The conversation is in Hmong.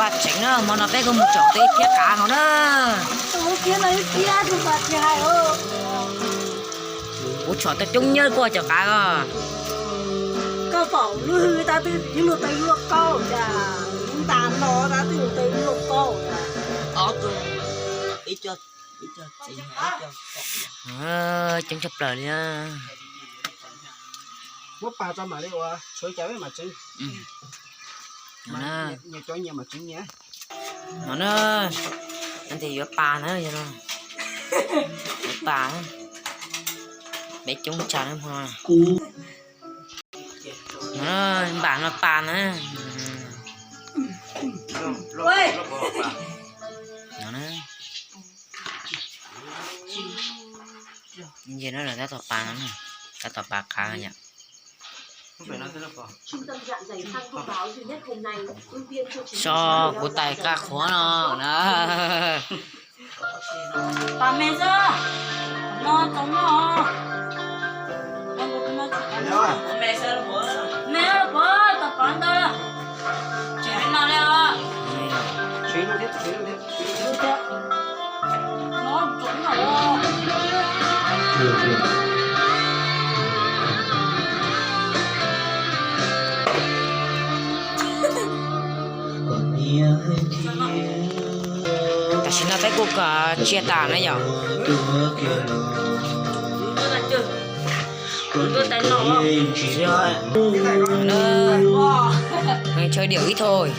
Tseev na, hmo no peb kuj mus tsom tej thiab qav no na. Kuv tshom tau coob nyob kuj cov qav os. Koj pom lub hwj tab twb luaj tau luaj kaub cas, lub nta no tab twb luaj tau luaj kaub. Coob tshaj plaws li. Muab pas tso mam li ua, tshuav cas peb mam tseev. Nyias cov nyias mam tseev nyias. No na, no ces yuav pas na, yuav pas, peb coob tshaj na hmo no. No, npam no pas na. No na. Nce no lawm tab tom pas no, tab tom pas qav yom. So kuv tais qaj qhuav no na. Pas me xwb, no tau noj. Me puas tau pas ntau, tseem no li os. Tam sim no peb kuj kom tsiaj tas na yom. Chaw điểm ít thôi.